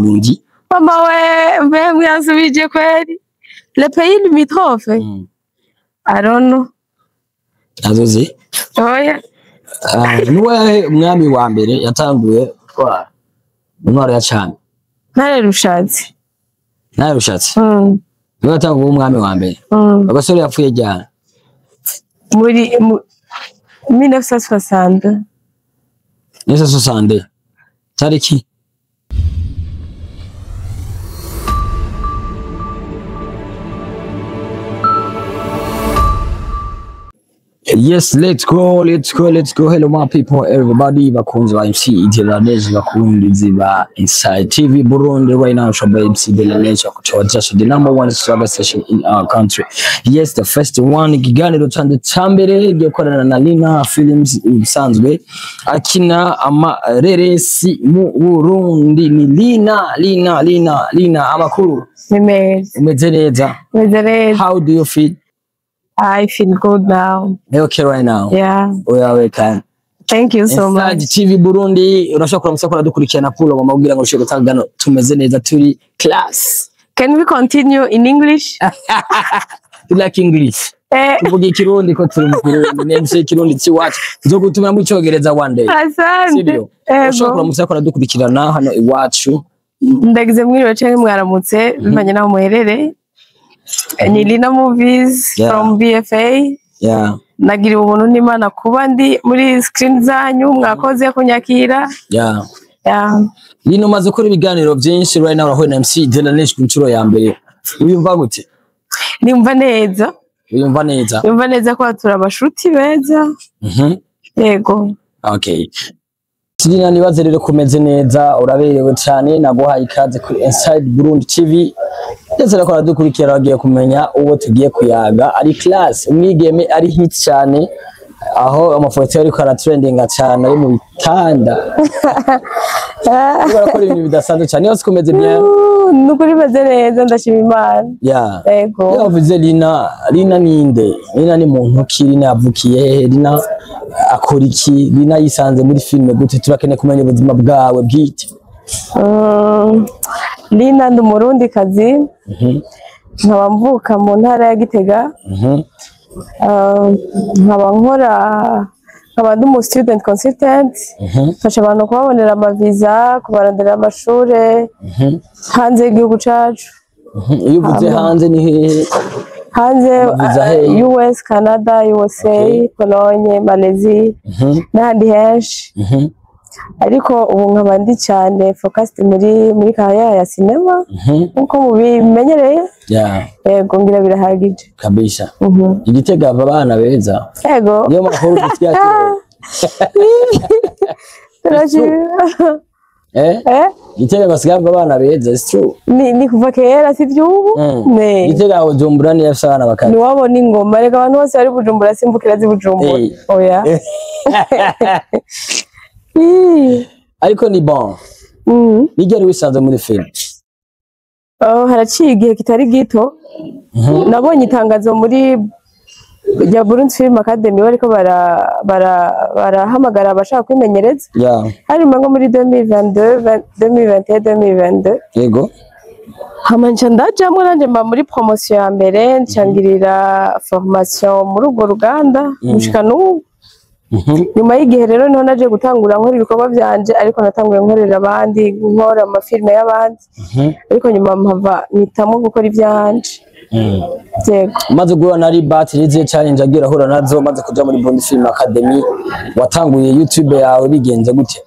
Burundi? Mama we, mbe mwansubije kweli. Le pays limitrophe. I don't know. Azozi. Oya. Niwe umwami wa mbere yatanguye gutwara intwaro ya cami. Ntare Rushatsi. Ntare Rushatsi. Niwe yatanguye umwami wa mbere. Agasore yapfuye ryari? Muri 1962. 1962. Tariki? Yes, let's go, let's go, let's go. Hello my people, everybody. Bakunzi ba MC Delaneige, bakunzi ba Inside TV Burundi. Right now, Shaba MC Delaneige kutoka just the number one travel station in our country. Yes, the first one. Ikiganiro canje ca mbere gikorana na Lina Films ibisanzwe akina amareresi mu Burundi. Ni Lina, Lina, Lina, Lina. Amakuru Ni meza. Umeze neza? Umeze neza. How do you feel? I feel good now. Okay right now. Yeah. We are welcome. Thank you so Inside much. TV Burundi urashobora kuramutsa ko aradukurikirana kuri mama ubwira ngo ushobora gutanga tumeze neza turi class. Can we continue in English? You like English? Tuvuga ikirundi ko turi mu Burundi, nemse ikirundi c'iwacu. Nzogutumira mu Icongereza one day. Asante. Sibyo? Ushobora kuramutsa ko aradukurikirana hano iwacu. Ndagize mwiriwe canke mwaramutse bivanye naho muherereye. Ni Lina Movies from BFA. Yeah. Nagiriwe ubuntu n'Imana kuba ndi muri screen zanyu, mwakoze kunyakira. Yeah. Yeah. Lina, umaze gukora ibiganiro byinshi right now urahuye na MC Delaneige ku nshuro ya mbere. Wiyumva gute? Nimva neza. Wiyumva neza? Nimva neza ko turi abashuti beza. Yego. Okay. Lina, nibaze rero kumeze neza, uraberewe cyane, naguhaye ikaze kuri Inside Burundi TV. Ndetse rero aradukurikira bagiye kumenya uwo tugiye kuyaga. Ari class, umwigeme ari hit cyane, aho amafoto ariko aratrendinga cyane ari mu bitanda. Barakora ibintu bidasanzwe cyane. Yose kumeze bien. Nukuri meze neza, ndashima Imana. Yeah. Yego. Yavuze Lina, Lina ninde? Lina ni muntu ki? Lina yavukiye hehe? Lina akora iki? Lina yisanze muri filme gute? Turakeneye kumenya ubuzima bwawe bwite. Lina ndi umurundi kazi. Nkaba mvuka mu ntara ya Gitega. Nkaba nkora, nkaba ndi umu student consultant. Mfasha abantu kubabonera amaviza, kubarondera amashure hanze y'igihugu cacu. Iyo uvuze hanze ni hehe? Hanze US, Canada, USA, Pologne, Malaysia n'ahandi henshi. Ariko ubu nkaba ndi cyane focused muri carrière ya cinema nkuko mubimenyereye. Yego, ngira birahagije kabisa. Igitega abana beza. Yego. Niyo makuru dufitiye. Igitega basigaye abana beza, it's true. Ni kuva kera si vy'ubu. Igitega Bujumbura ni afise abana bakari. Ni wabona ingoma, reka abantu bose bari Bujumbura simbukira zi Bujumbura. Oya. Ariko ni bon. Nigeri wisanze muri film. Haraciye igihe kitari gito. Nabonye itangazo muri ya Burundi Film Academy bariko barahamagara abashaka kwimenyereza. Hari ngo muri 2022, 2021, 2022. Yego. Hama nca ndajamwo nanje mba muri promotion ya mbere, ncangirira formation muri urwo ruganda gushika n'ubu. Nyuma y'igihe rero niho naje gutangura nkora ibikorwa byanje, ariko natanguye nkorera abandi, nkora amafilme y'abandi. Ariko nyuma mpava mpitamo gukora ibyanje. Yego. Maze guhura na Ribat, nizihe challenge agira ahura nazo maze kuja muri Burundi Film Academy? Watanguye YouTube yawe bigenze gute?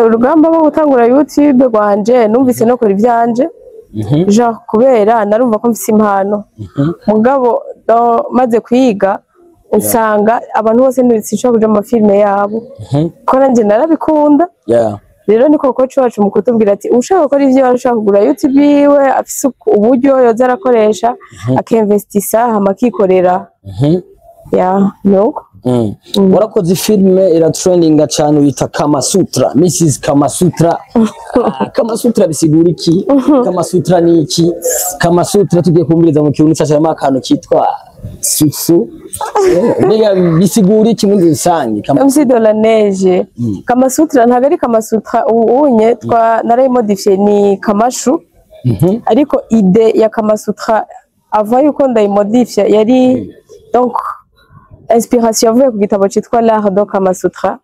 Urugamba rwo gutangura YouTube rwanje numvise no kora ibyanje. Genre kubera narumva ko mfise impano. Mugabo maze kwiga usanga abantu bose sinshobora kuja mu mafilme yabo. Ko nanje narabikunda. Rero niko coach wacu mu kutubwira ati ushaka gukora ivyo arashaka kugura YouTube yiwe, afise uburyo yoza arakoresha, akinvestisa hama akikorera. Nuko. Warakoze filme ira trendinga cyane wita Kama Sutra, Mrs Kama Sutra. Kama Sutra bisigura iki? Kama Sutra ni iki? Kama Sutra tugiye kumviriza mu kirundi cyashiramo akantu kitwa Susu. Mbega bisigura iki muri rusange? MC de la Neige, Kamasutra ntabwo ari Kamasutra unye twa narayimodifiye, ni Kamashu. Ariko idée ya Kamasutra ava yuko ndayimodifiye yari, donc, inspiration yavuye ku gitabo cyitwa L'Art de Kamasutra.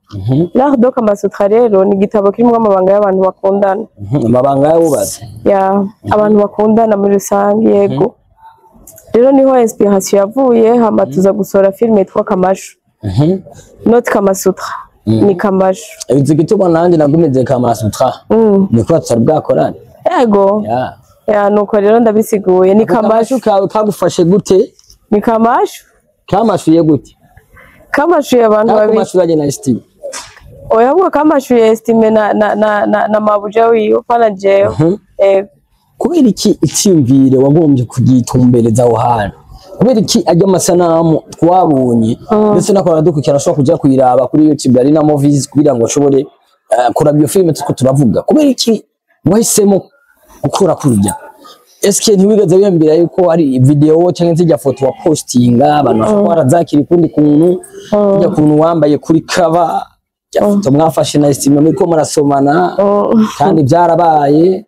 L'Art de Kamasutra rero ni igitabo kirimo amabanga y'abantu bakundana. Amabanga y'abubatsi. Ya, abantu bakundana muri rusange, yego. Rero niho inspiration yavuye, hama tuza gusohora filime yitwa Kamashu, not Kamasutra, ni Kamashu. Izi gituma nanjye nagumeze Kamasutra ni ko tutari bwakorane. Yego. Ya. Ya, nuko rero ndabisiguye, ni Kamashu Kamashu. kawe kagufashe gute? Ni Kamashu. Kamashuye gute? Kamashuye abantu babiri. Kamashuye na Estime? Oya, ahubwo kamashuye Estime na mabuja wiwe, pana jewe. Kubera iki icyiyumvire wagombye kugitumbereza aho hantu? Kubera iki ajya amasanamu twabonye, ndetse n'akora dukurikirana ashobora kuja kuyiraba kuri YouTube ari na movies kugira ngo ashobore kuraba iyo filime turiko turavuga, kubera iki wahisemo gukora kurya? Eske ntiwigeze wiyumvira yuko hari video cyangwa se ijya foto wa postinga abantu bashobora kuba barazakira ukundi kuntu, ijya kuntu wambaye kuri cover ya foto mwafashe na Estime muriko murasomana, kandi byarabaye?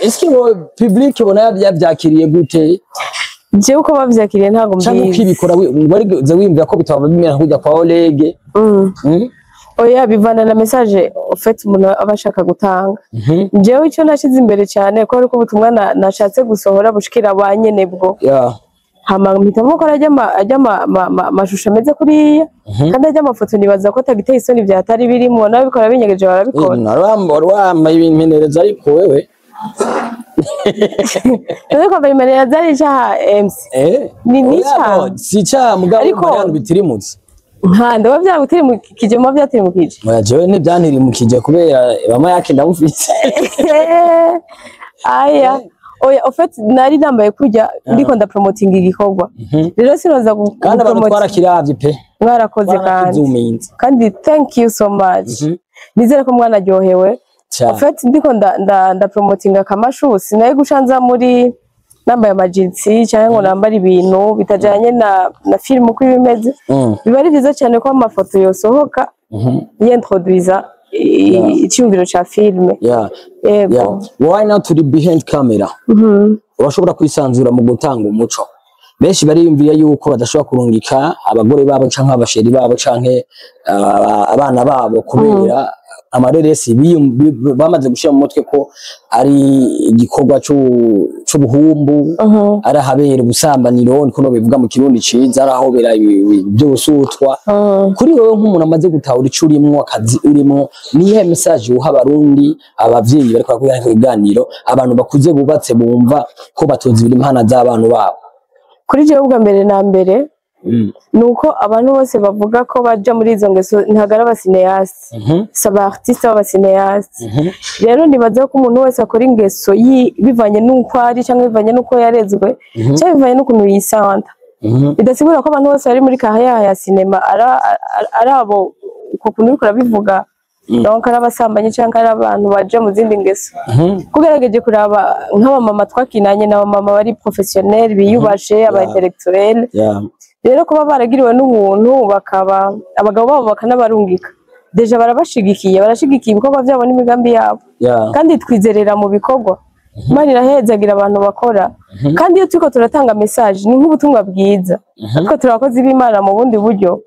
Eske wowe public ubona yabyakiriye gute? Jewe uko bavyakiriye ntabwo Cyangwa mbizi. ukibikora warigeze wiyumvira ko bitaba bimera kujya kwa Olege? Oya, bivana na message en fait umuntu aba ashaka gutanga. Jewe icyo nashize imbere cyane ko ariko ubutumwa nashatse gusohora bushikira ba nyene bwo, hama mpitamo ko ajya amashusho ameze kuriya, kandi ajya amafoto nibaza ko atagiteye isoni byatari birimo, n'ababikora binyegeje barabikora. Wari wambaye impenereza ariko wewe. Ariko kwambara impenereza ari icyaha, MC? Ni Oya, icyaha. no, si icyaha mugabo abantu bitirimutse. Nka ndaba byagutirimukije, muba byatirimukije. Oya, jewe ntibyantirimukije kubera mama yake ndamufise. Aya, oya, en fait nari nambaye kurya ndiko ndapromotinga igikorwa, rero sinoza Kandi abantu gupromotinga. twarakiravye pe. Mwarakoze kandi. Twarakizuminze. Kandi thank you so much, nizere ko mwanaryohewe. Cyane. En fait ndiko nda ndapromotinga Kamashu, sinaye gushanza muri nambaye amajinsi cyangwa ngo nambare ibintu bitajyanye na film uko iba imeze. Biba ari byiza cyane ko amafoto yosohoka yintroduiza icyumviro ca filime. Yego. Yeah. Why not turi behind camera? Urashobora kwisanzura mu gutanga umuco. Benshi bariyumvira yuko badashobora kurungika abagore babo canke abasheri babo canke abana babo kubera amareresi bamaze gushira mu mutwe ko ari igikorwa c'ubuhumbu, ari ahabera ubusambaniro, niko no bivuga mu Kirundi ciza, ari ahobera by'ubusutwa. Kuri wowe nk'umuntu amaze gutahura ico urimwo, akazi urimwo, niyihe message uha Abarundi, abavyeyi bariko barakurikirana kino kiganiro, abantu bakuze bubatse bumva ko batunze ibiri impana z'abana babo? Kuri jewe ubwa mbere na mbere ni uko abantu bose bavuga ko baja muri izo ngeso ntabwo ari abacinéastes, si aba artiste b'abacinéastes. Rero nibaza ko umuntu wese akora ingeso bivanye n'uko ari, cyangwa bivanye n'uko yarezwe, cyangwa bivanye n'ukuntu yisanta. Bidasigura ko abantu bose bari muri carrière ya cinéma ari abo uko kuntu uriko urabivuga, donc ari abasambanyi cyangwa ari abantu baja mu zindi ngeso. Kugerageje kuraba nk'abamama twakinanye n'abamama bari professionnel, biyubashe, aba intellectuel. Rero kuba baragiriwe n'ubuntu bakaba abagabo babo bakanabarungika, déjà barabashigikiye, barashigikiye ibikorwa byabo n'imigambi yabo. Kandi twizerera mu bikorwa, Imana irahezagira abantu bakora. Kandi iyo turiko turatanga message ni nk'ubutumwa bwiza, ariko turi abakozi b'Imana mu bundi buryo,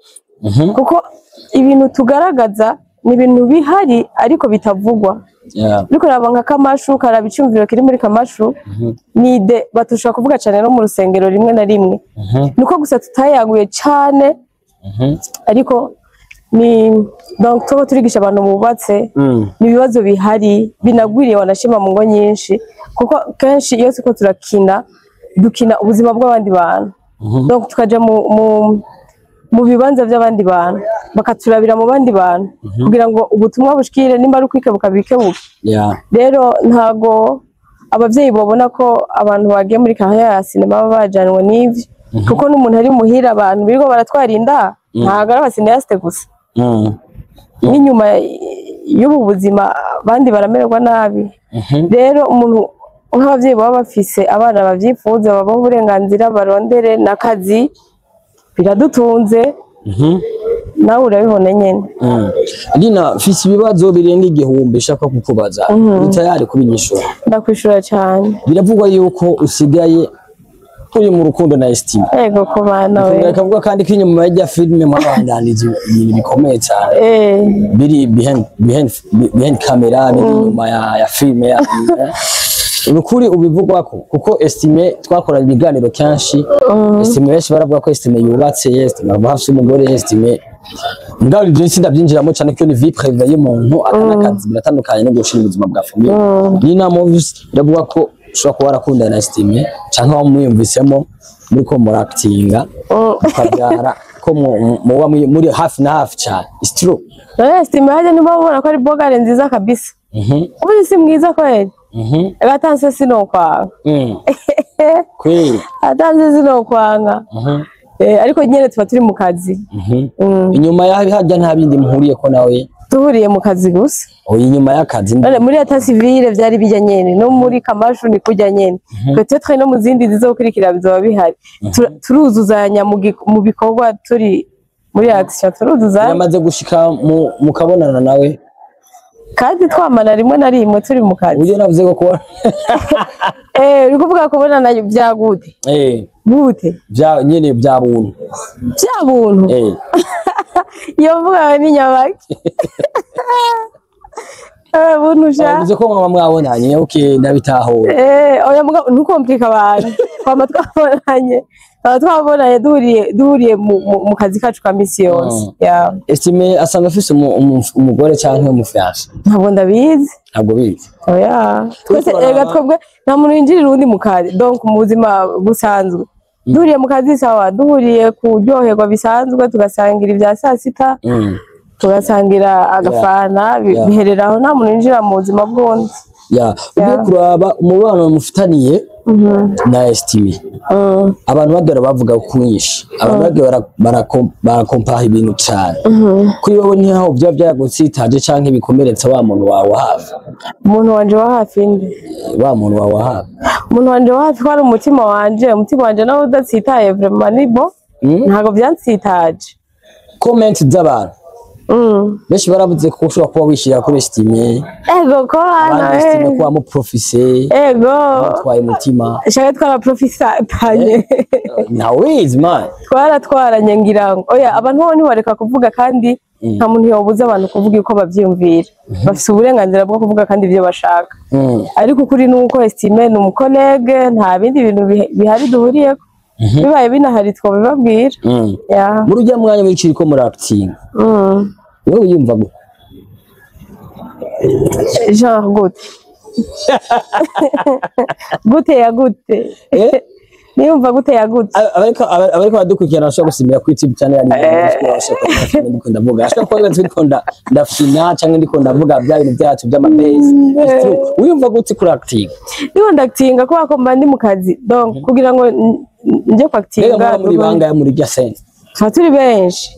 kuko ibintu tugaragaza ni ibintu bihari ariko bitavugwa. Ariko raba nka Kamashu, karaba icyumviro kiri muri Kamashu, ni idée batushobora kuvuga cyane no mu rusengero rimwe na rimwe, nuko gusa tutayaguye cyane. Ariko ni donc tuba turigisha abantu bubatse, ni ibibazo bihari binagwiriye wanashima mu ngo nyinshi, kuko kenshi iyo turiko turakina dukina ubuzima bw'abandi bantu, donc tukaja mu bibanza by'abandi bantu, bakaturabira mu bandi bantu kugira ngo ubutumwa bushikire, nimba ari ukwikebuka bikebuke. Rero ntago abavyeyi babona ko abantu bagiye muri carrière ya cinéma baba bajanwe n'ivyo, kuko n'umuntu ari muhira, abantu birirwa baratwara inda ntago ari abacinéastes gusa. N'inyuma y'ubu buzima abandi baramererwa nabi. Rero umuntu Nk'abavyeyi baba bafise abana bavyifuza, babaha uburenganzira barondere n'akazi, biradutunze. Nawe urabibona nyene. Lina, mfise ibibazo birenga 1000 shaka kukubaza. Uri tayari kubinyishura? Ndakwishura cane. Biravugwa yuko usigaye uri mu rukundo na Estime. Ego kubana we. Bikavuga kandi ko inyuma y'irya filime mwabandanije ibintu bikomeye cyane. Biri behind camera, biri inyuma ya filime ya. Urukuri ubivugwa ko kuko Estime twakoranye ibiganiro kenshi. Estime benshi baravuga ko Estime yubatse, Estime afise umugore, Estime ngaho ibyo sindabyinjiramo cyane ko ni vie privée y'umuntu, akanakazi biratandukanye no gushira ubuzima bwa famille. Nina Movies iravuga ko ushobora kuba warakundana na Estime canke wamwiyumvisemo muri ko muractinga ukabyara ko muba muri hafi na hafi cyane. It's true. None Estime hajya niba ubona ko ari bogare nziza kabisa. Ubu si mwiza kweli. Agatanse sinokwanga. Kweli. Atanse sinokwanga. Ariko nyene tuba turi mu kazi. Inyuma ya hajya nta bindi muhuriye ko nawe? Duhuriye mu kazi gusa. Oya, inyuma y'akazi. None muri état civil vyari bijya nyene, no muri kamashu ni kujya nyene. Peut-être no mu zindi zizokurikira bizoba bihari. Turuzuzanya mu bikorwa, turi muri action turuzuzanya. Biramaze gushika mukabonana nawe? Kandi twamana rimwe na rimwe turi mu kazi. Uburyo navuze ko kubona Uri kuvuga kubonana bya gute? Gute? Bya nyene bya buntu. Bya buntu. Iyo mvuga ni nyabaki. Buntu sha. Uvuze ko mwaba mwabonanye, okay, ndabitahura. Oya muga ntukomplika abantu. Twama twabonanye. Twama twabonanye duhuriye mu kazi kacu ka misi yose. Yeah. Estime asanzwe afise umugore canke umufiancé? Ntabwo ndabizi. Ntabwo bizi. Oya. Twese ega twebwe nta muntu yinjirira uwundi mu kazi. Donc mu buzima busanzwe. Duhuriye mu kazi sawa, duhuriye kuryoherwa bisanzwe, tugasangira ibya saa sita, tugasangira agafana, biherera aho, nta muntu yinjira mu buzima bw'undi. Yeah. Ugiye kuraba umubano mufitaniye na Estime. Abantu bagera bavuga kwinshi. Abantu bagiye barakompaha ibintu cyane. Kuri wowe ntihaho byaba byagutsitaje canke bikomeretsa wa muntu wawe hafi? Umuntu wanje wa hafi nde? Wa muntu wawe hafi. Umuntu wanje wa hafi ko ari umutima wanje, umutima wanje nawe udatsitaye vraiment ni bon. Ntabwo byansitaje. Comment z'abantu. Benshi baravuze ko ushobora kuba wishira kuri Estime. Ego ko hano. Abandi Estime ko wamuprofise. Ego. Utwaye umutima. Shaka twaraprofisatanye. Ntawizi man. Twaratwaranye ngira ngo. Oya, abantu bo ntibareka kuvuga kandi nta muntu yobuza abantu kuvuga uko bavyiyumvira. Bafise uburenganzira bwo kuvuga kandi ibyo bashaka. Ariko ukuri nuko Estime ni umucollègue, nta bindi bintu bihari duhuriyeko. Bibaye binahari twobibabwira. Yeah. Muri ujya mwanya w'ikiri ko muri acting. Wewe uyumva gute? Genre gute? Gute ya gute? Niyumva gute ya gute? Abariko badukurikirana bashobora gusimira kuri YouTube channel ya Nina, ndiko ndavuga. Ashobora kuba ndiko ndafina canke ndiko ndavuga bya bintu byacu by'amabase. Uyumva gute kuri acting? Ndiko ndactinga kubera ko mba ndi mu kazi. Donc kugira ngo nje Mbega kwactinga muba muri bangahe muri rya scène? Tuba turi benshi.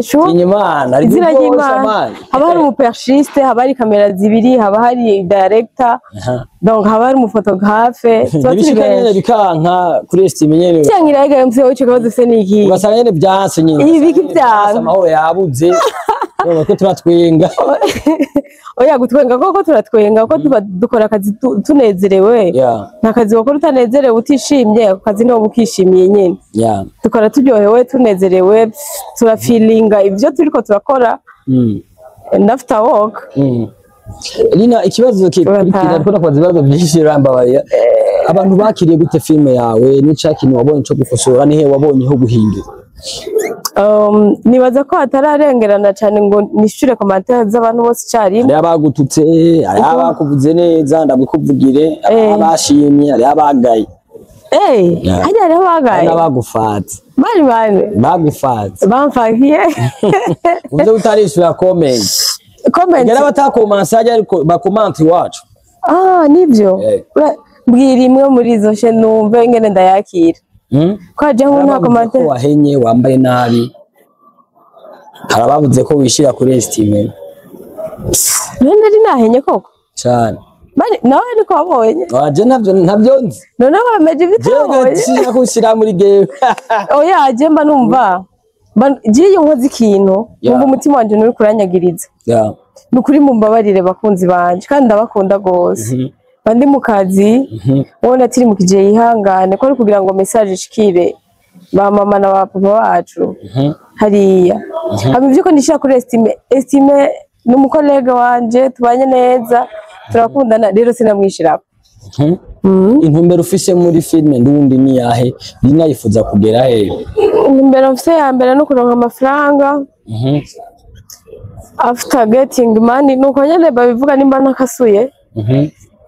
Shu Imana, ari izina rwose ry'Imana. amani. Haba hari umuperchiste, haba hari kamera zibiri, haba hari director, donc haba hari umuphotographe, tuba turi Ntibishika nyene benshi. bikanka kuri Estime nyene. Cyangira ega MC wowe ico kibazo ufise ni iki? Ugasanga nyene byanse nyene. Ibi biki Ugasanga nyene byanse, vyanka? amahoro yabuze. Urumva ko turatwenga. Oya, gutwenga koko turatwenga kuko tuba dukora akazi tunezerewe. Nta kazi wakora utanezerewe, utishimye, ako kazi niwo ukishimiye nyene. Dukora turyohewe, tunezerewe, turafilinga ivyo turiko turakora. And after work. Lina, ikibazo kikurikira, Urataha. ariko nakubaza ibibazo byinshi urambabarira. Abantu bakiriye gute filime yawe? N'ica kintu wabonye cyo gukosora, nihe wabonye ho guhindura? Nibaza ko hatararengerana cyane ngo nishure commentaire z'abantu bose icyarimwe. Hariho abagututse, hariho abakuvuze neza, ndabikuvugire, hariho abashimye, hariho abagaye. Eh, hajya hariho hari abagaye. N'abagufatse. Bari bane. Bagufatse. Bamfakiye. Uvuze utarishura comment. Comment. Ngera batakomanse hajya ariko bakomante iwacu. Ah, nibyo. Mbwira imwe muri izo she numve ngene ndayakira. Ko haje nko Hari nta abavuze ko commentaire. wahenye, wambaye nabi. Hari abavuze ko wishira kuri Estime. None nari nahenye koko? Cyane. Mani nawe niko wabonye? Waje ntabyo nzi. None wemeje ibyo Jewe utabonye? sinshaka kunshyira muri game. Oya, je mba numva je iyo nkoze ikintu numva umutima wanje nturi kuranyagiriza. Ni ukuri mumbabarire bakunzi banje, kandi ndabakunda gose. Mba ndi mu kazi, ubona atiri mu kije, yihangane ko ari kugira ngo message ishikire ba mama na ba papa bacu hariya. Hama ivyo ko nishira kuri Estime, Estime ni umu collègue wanje, tubanye neza, turakundana, rero sinamwishirako. Intumbero ufise muri filime ndundi ni yahe? Lina yifuza kugera he? Intumbero mfise ya mbere no kuronka amafaranga. After getting money, nuko nyene babivuga nimba ntakasuye,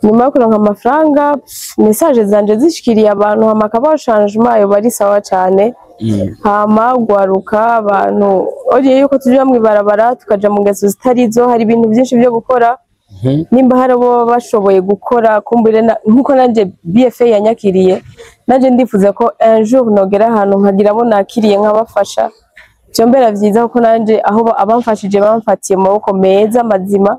nyuma yo kuronka amafaranga, message zanje zishikiriye abantu, hama akabaho changement, ayo bari sawa cane. Hama gwaruka abantu oriye yuko tuja mw'ibarabara tukaja mu ngeso zitarizo, hari ibintu byinshi byo gukora. Nimba hari abo baba bashoboye gukora kumbure nkuko nanje BFA yanyakiriye, nanje ndifuza ko un jour nogera ahantu nkagira abo nakiriye nkabafasha, vyombera vyiza, kuko nanje aho abamfashije bamfatiye mu maboko meza mazima.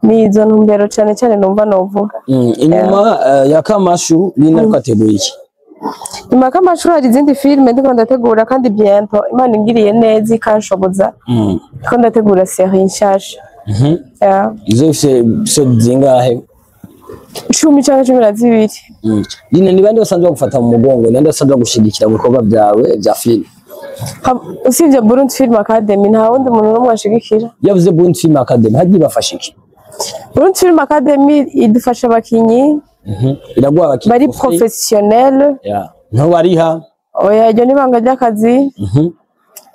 Ni izo ntumbero cane cane numva novuga. Inyuma ya Kamashu, Lina ariko ateguye iki? Nyuma y'amashuri hari izindi filime ndiko ndategura, kandi bientôt, Imana ingiriye neza ikanshoboza, ndiko ndategura série nshasha. Yeah. Izo ifise episode zingahe? 10 canke 12. Lina, ni bande basanzwe bagufata mu mugongo? Ni bande basanzwe bagushigikira mu bikorwa byawe bya filime? Usibye Burundi Film Academy, nta wundi muntu n'umwe ashigikira. Yavuze Burundi Film Academy, hagiye bafasha iki? Burundi Film Academy idufasha abakinyi Iraguha abakinyi bari for free? professionnel. Yeah. Ntubariha? Oya, iryo ni ibanga ry'akazi.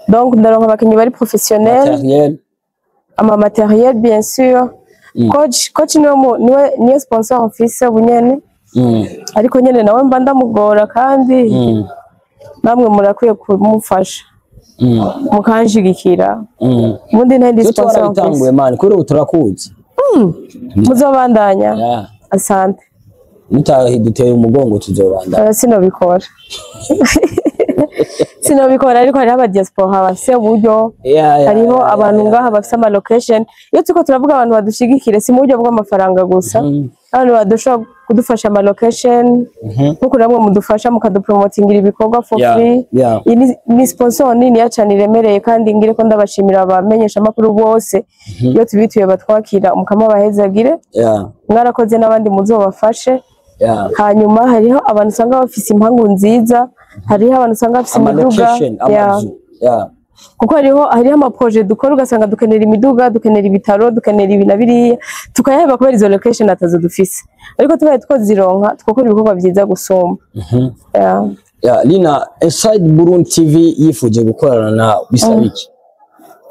Donc ndaronka abakinyi bari professionnel. Matériel? Ama matériel, bien sûr. Coach niwe niwe niyo sponsor mfise ubu nyene. Ariko nyene nawe mba ndamugora, kandi namwe murakwiye kumufasha mukanshigikira. Ubundi ntindi Twe sponsor mfise. twarabitanguye man, kuri ubu turakuzi. Muzobandanya? Yeah. Asante. Mutahiduteye umugongo tuzobanda. Sinobikora, sinobikora, ariko hariho aba diaspora bafise uburyo. Hariho abantu ngaha bafise ama location. Iyo turiko turavuga abantu badushigikire, si mu buryo bw'amafaranga gusa, abantu badushobora kudufasha ama location, nkuko namwe mudufasha mukadupromotingira ibikorwa for free. Iyi ni sponsor nini cane iremereye, kandi ngire ko ndabashimira abamenyesha amakuru bose iyo tubituye batwakira. Umukama bahezagire. Mwarakoze, n'abandi muzobafashe. Hanyuma hariho abantu usanga bafise impangu nziza, hariho abantu usanga bafise Ama imiduga. location, amazu. Kuko hariho ama projet dukora ugasanga dukenera imiduga, dukenera ibitaro, dukenera ibi na biriya, tukayaheba kubera izo location atazo dufise, ariko tubaye twozironka twokora ibikorwa vyiza gusumba. Yeah. Yeah, Lina, Inside Burundi TV yifuje gukorana nawe bisaba iki?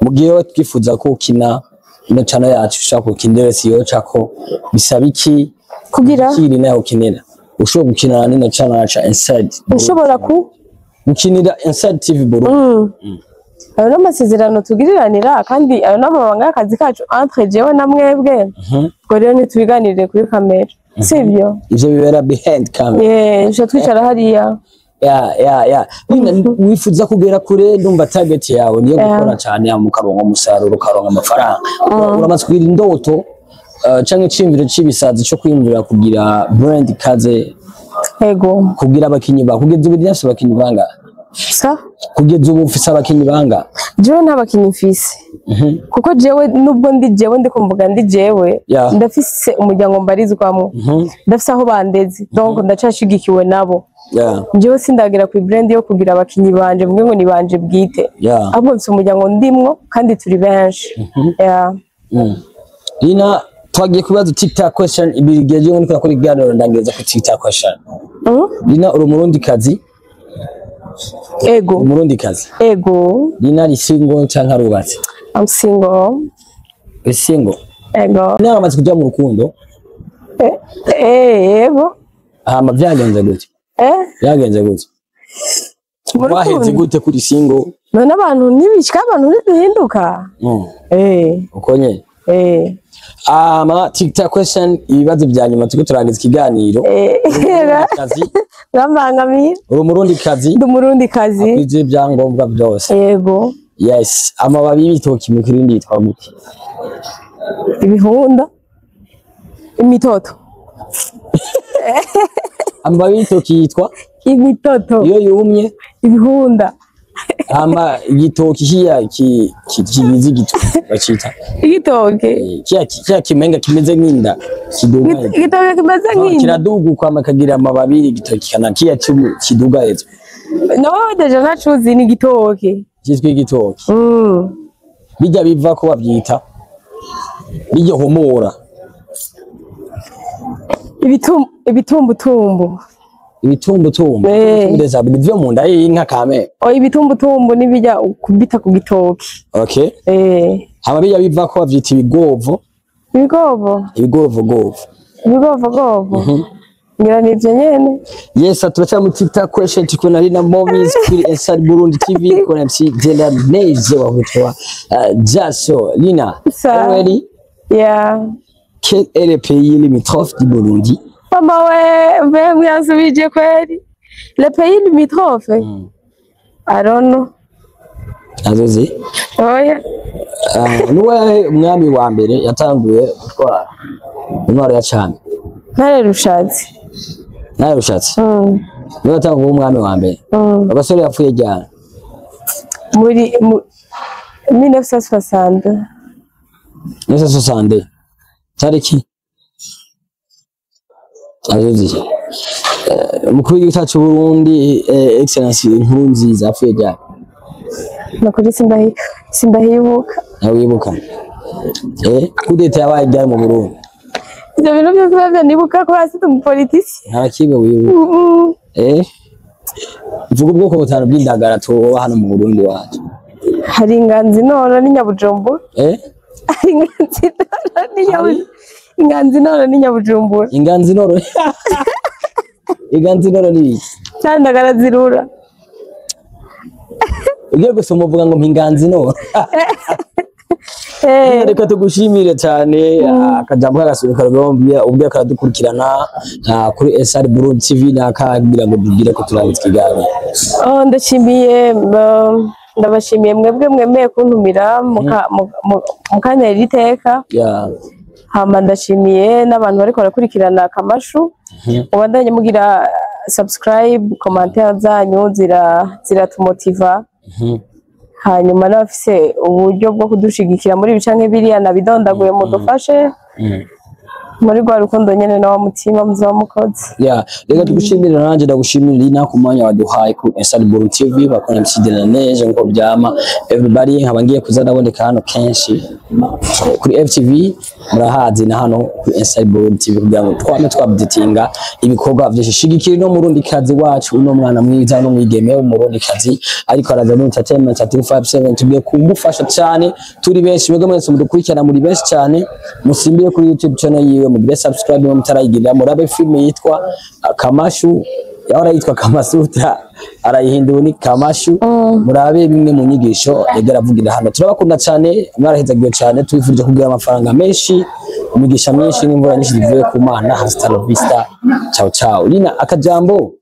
Mu gihe wowe twifuza ko ukina ino channel yacu, ushaka gukina siyo cako, bisaba iki? Kugira Kiri nayo ukinira. Ushobora gukinana n'ino channel yacu Inside Burundi. Nshobora ku Gukinira Inside TV Burundi. Ayo n'amasezerano tugiriranira, kandi ayo n'amabanga y'akazi kacu entre jewe na mwebwe. Ubwo rero ntitubiganirire kuri kamera, sibyo? Ivyo bibera behind camera. Yeah, twicara hariya. Ya, Lina, wifuza kugera kure, ndumva target yawe niyo gukora cyane hama ukaronka umusaruro, ukaronka amafaranga. Uramaze kugira indoto canke iciyumviro c'ibisazi co kwiyumvira kugira brand kaze? Ego. Kugira abakinyi ba kugeza ubu ndafise abakinyi bangahe? Sa? Kugeza ubu ufise abakinyi bangahe? Jewe nta bakinyi mfise, kuko jewe nubwo ndi jewe, ndiko mvuga ndi jewe, ndafise umuryango mbarizwamwo, ndafise aho bandeze, donc ndacashigikiwe nabo. Jewe sindagera ku brand yo kugira abakinyi banje mvuge ngo ni banje bwite, ahubwo mfise umuryango ndimwo kandi turi benshi. Yeah. Lina, twagiye kubaza TikTok question ibiri geje ngo niko kuri ikiganiro ndangeza ku TikTok question. Lina, uri umurundi kazi? Ego. Umurundi kazi? Ego. Lina ari single canke arubatse? I'm single. Uri single? Ego. Lina aramaze kuja mu rukundo? Ego. Hama vyagenze gute? Eh? Vyagenze gute? Mu Waheze rukundo. gute kuri single? None abantu ntibishika, abantu ntiduhinduka. Uko nyene. Ama TikTok question, ibibazo vya nyuma turiko turangiza ikiganiro. Kazi. Urambangamiye. Uri umurundi kazi? Ndi umurundi kazi. Akwije ibyangombwa byose? Yego. Yes, amababi y'ibitoki mu Kirundi yitwa gute? Ibihunda. Imitoto. Amababi y'igitoki yitwa? Imitoto. Iyo yumye? Ibihunda. Hama igitoki kiya kigize igitoki bacita? Igitoki. Kiya kimenga kimeze nk'inda kiduga hejuru. Igitoki kimeze nk'inda. Kiraduga hama kagira amababi, igitoki kana kiya kiduga hejuru. No, déjà nacuzi ni igitoki. Cyitwa igitoki. Bijya biva ko babyita bijya humura. Ibitumbutumbu. Ibitumbutumbu. Ndeza bivyo mu nda y'inka kame. Oh, ibitumbutumbu nibijya kubita ku gitoki. Okay. Hama bijya biva ko bavyita ibigovo. Ibigovo. Ibigovogovo. Ibigovogovo. Ngira nivyo nyene. Yes, turacyari mu TikTok question tukuna Lina Movies kuri Inside Burundi TV kuna MC Dela Neige wa kutoa Jaso Lina. Ready? Yeah. Quel est le pays limitrophe du Burundi? Mama we, mbe mwansubije kweli. Le pays limitrophe? I don't know. Azozi? Oya. Nuwe umwami wa mbere yatanguye gutwara intwaro ya cami? Ntare Rushatsi. Ntare Rushatsi? Niwe yatanguye kuba umwami wa mbere. Abasore yapfuye ryari? Muri 1960. 1960. Tariki? Azozi. Umukuru w'igihugu cyacu Burundi Excellence Nkurunziza yapfuye ryari? Nakuri sindahibuka. Ntawibuka. Kudeta yabaye ryari mu Burundi? Ivyo bintu vyose navyo nibuka ko hasi umupolitisi. Nta kimwe wibuka. Vuga ubwoko butanu bw'indagara tuba hano mu Burundi wacu. Hari inganzi noro n'inyabujumbura. Hari inganzi noro n'inyabujumbura. Inganzi noro n'inyabujumbura. Inganzi noro. Inganzi noro ni iki? Candagara zirura. Ugiye gusoma uvuga ngo mpinganzi noro. Reka tugushimire cyane akajambo kagasunika rugombi ubwe akadukurikirana kuri SR Burundi TV nakagira ngo dubwire ko turabitse ikiganiro. Oh, ndashimiye ndabashimiye mwebwe mwemeye kuntumira mukanya iteka. Hama ndashimiye n'abantu bariko barakurikirana Kamashu. Ubandanye mugira subscribe, commentaire zanyu ziratumotiva. Hanyuma n'abafise uburyo bwo kudushigikira muri bicanke biriya nabidondaguye mudufashe muri rwa rukundo nyene na wa mutima muzoba mukoze. Reka tugushimire nanje ndagushimira Lina ku mwanya waduhaye ku Inside Burundi TV bakora MC de la Neige nko byama everybody nkaba ngiye kuza ndaboneka hano kenshi kuri FTV murahazi na hano kuri Inside Burundi TV kugira ngo twame twabditinga ibikorwa vyinshi. Shigikira no murundi kazi wacu uno mwana mwiza no mwigeme umurundi kazi ariko araza mu entertainment 257 tugiye kumufasha cyane turi benshi mwebwe mwese mudukurikirana muri benshi cyane musimbire kuri YouTube channel yiwe mugire subscribe mutarayigira murabe film yitwa Kamashu yahora yitwa Kamasutra arayihindura ni Kamashu. Murabe bimwe mu nyigisho yagera avugira hano. Turabakunda cyane mwarahezagiwe cyane tubifurije kugira amafaranga menshi imigisha myinshi n'imvura nyinshi zivuye ku Mana. Hasta la vista, ciao ciao. Lina akajambo.